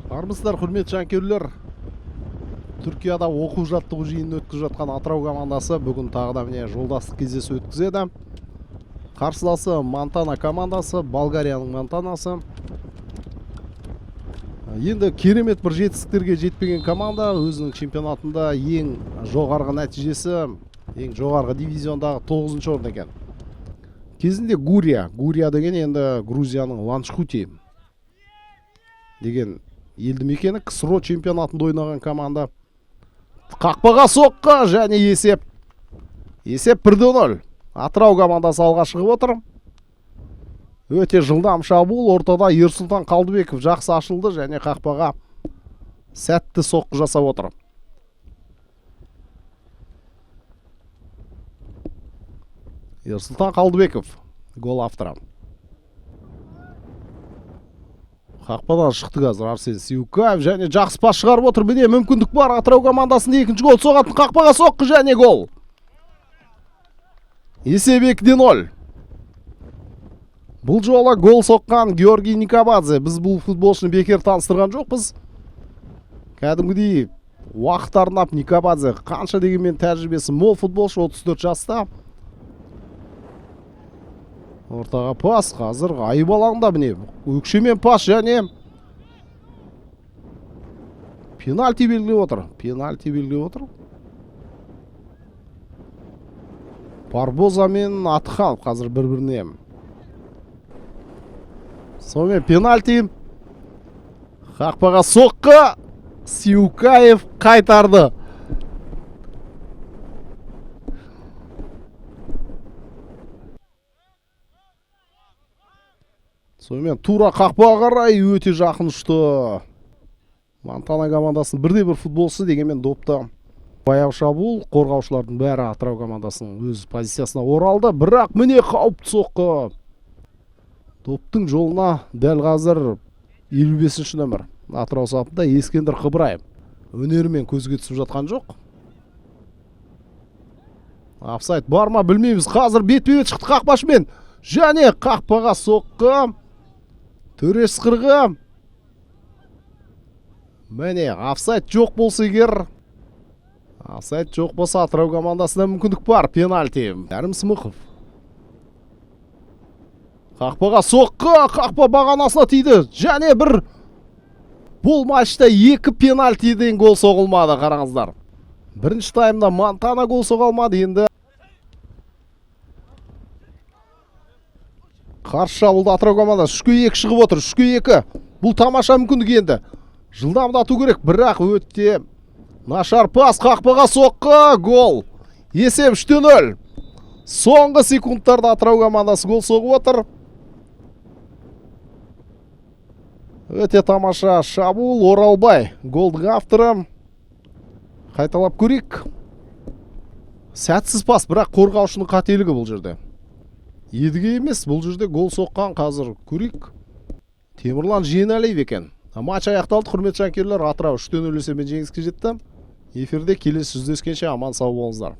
Армысыздар, құрметті жанкүйерлер. Түркияда оқу жаттығу жиынын өткізіп жатқан Атырау командасы бүгін тағы да міне жолдастық кездесу өткізеді. Қарсыласы Монтана командасы, Болгарияның Монтанасы. Енді керемет бір жетістіктерге жетпеген команда өзінің чемпионатында ең жоғарғы нәтижесі, ең жоғарғы дивизиондағы 9-шы орын екен. Кезінде Гурия, Гурия деген енді Грузияның Ланчхути деген елді мекені, КСРО чемпионатында ойнаған команда. Қақпаға соққы және есеп. Есеп 1-0. Атырау командасы алға шығып отыр. Өте жылдам шабуыл, ортада Ерсұлтан Қалдыбеков жақсы ашылды және қақпаға сәтті соққы жасап отыр. Ерсұлтан Қалдыбеков гол авторы. Қақпадан шықты қазір Арсен Сиукаев және жақсы пас шығарып отыр. Міне мүмкіндік бар Атырау командасының екінші гол соғатын, қақпаға соққы және гол. Есеп 2-0. Бұл жолы гол соққан Георгий Никабадзе. Біз бұл футболшыны бекер таныстырған жоқпыз. Кәдімгідей уақыт арнап Никабадзе қанша дегенмен тәжірибесі мол футболшы, 34 жаста. Ортаға пас, қазір айып алаңда міне өкшемен пас және пенальти белгілеп отыр. Пенальти белгілеп отыр. Барбоза мен Атханов қазір бір-біріне. Сонымен пенальти. Қақпаға соққы. Сиукаев қайтарды. Сонымен тура қақпаға қарай өте жақын ұшты. Монтана командасының бірде бір футболшысы дегенмен допты баяу шабуыл. Қорғаушылардың бәрі Атырау командасының өз позициясына оралды. Бірақ міне қауіпті соққы. Доптың жолына дәл қазір 55-ші нөмір Атырау сапында Ескендір Қыбыраев. Өнерімен көзге түсіп жатқан жоқ. Офсайд бар ма білмейміз. Қазір бетпе-бет шықты қақпашымен. Және қақпаға соққы. Төреш сықырғы. Міне офсайд жоқ болса егер. Офсайд жоқ болса Атырау командасында мүмкіндік бар. Пенальти. Кәрім Смықов. Қақпаға соққы, қақпа бағанасына тиді. Және бір бұл матчта екі пенальтиден гол соғылмады, қараңыздар. Бірінші таймда Монтана гол соға алмады, енді қарсы шабуылда Атырау командасы 3-2 шығып отыр, 3-2. Бұл тамаша мүмкіндік енді. Жылдамдату керек, бірақ өте нашар пас, қақпаға соққы, гол. Есеп 3-0. Соңғы секундтарда Атырау командасы гол соғып отыр. Өте тамаша шабуыл, Оралбай голдың авторы. Қайталап көрейік. Сәтсіз пас, бірақ қорғаушының қателігі бұл жерде. Едіге емес, бұл жерде гол соққан қазір көрейік. Темірлан Жиеналиев екен. Матч аяқталды, құрметті жанкүйерлер. Атырау 3-0 есебімен жеңіске жетті. Эфирде келесі жүздескенше аман сау болыңыздар.